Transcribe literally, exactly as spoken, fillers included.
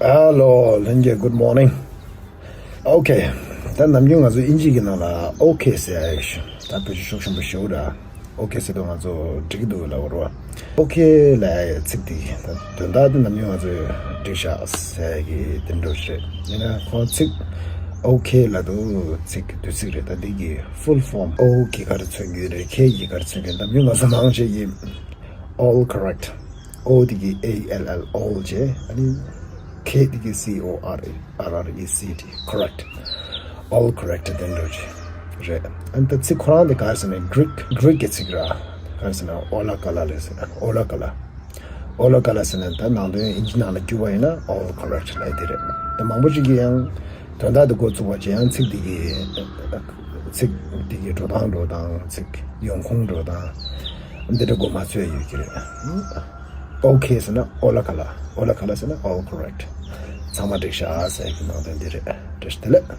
Hello, ལྷན་རྒྱས། good morning. Okay. ད་ནམ་རྒྱུན་ང་ཚོ་དབྱིན་ཇི་གི་ནང་ལ་okay ཟེར་ཡ་ཞིག་ད་བོད་ཆས་ཤུགས་ཆེན་པོ་ཞེ་པོ་འདྲ། Okay ཟེར་དུས་ང་ཚོ་འགྲིག་གི་འདུག་ལབ་རོ། Okay ལབ་ཡ་ཚིག་དེ་ད་དོན་དག་དེ་ནམ་རྒྱུན་ང་ཚོས་འགྲིག་ཤག་ཟེར་ཡ་གི་དེ་འདྲ་རེད། ཡིན་ན་ཁོང་ཚིག་okay ལབ་དུས་ཚིག་གི་བསྡུས་ཚིག་རེད། ད་འདི་གི་full form O གི་ག་རེ་མཚོན་གྱི་རེད། K གི་ག་རེ་མཚོན་གྱི་རེད། ནམ་རྒྱུན་ང་ཚོ་མང་ཆེ་གིས་all correct. O དེ་གི A L L, all བྱས། ཨ་ནི་K དེ་གི C O R R E C T, correct. All correct དེ་འདྲ་ཅིག་རེད། ཨ་ནི་ད་ཚིག་ཁོ་རང་དེ་ག་རེ་ཟེར་ན་Greek, Greek གི་ཚིག་ར། ག་རེ་ཟེར་ན་ཨོ་ལ་ཀ་ལ་ལབ་ཟེར་ན། ཨོ་ལ་ཀ་ལ། ཨོ་ལ་ཀ་ལ་ཟེར་ན་ད་ནང་དོན་དབྱིན་ཇི་ནང་ལ་བསྒྱུར་བ་ཡིན་ན་all correct ལབ་དེ་རེད། ད་མང་པོ་ཅིག་གིས་ཡང་དོན་དག་དེ་འགོ་བཙུགས་པ་བྱས། ཡང་ཚིག་དེ་གི་ཚིག་དེ་གི་འགྲོ་སྟངས་འགྲོ་སྟངས། ཚིག་ཡོང་ཁུངས་འགྲོ་སྟངས་འདི་འདྲ་མགོ་མ་ཚོས་ཡོད་ཀྱི་རེད། Okay ཟེར་ན་ཨོ་ལ་ཀ་ལ། ཨོ་ལ་ཀ་ལ་ཟེར་ན་all correct. ཚང་མ་འགྲིག་ཤག་ཟེར་གྱི་ནང་དོན་འདི་རེད། བཀྲ་ཤིས་བདེ་ལེགས།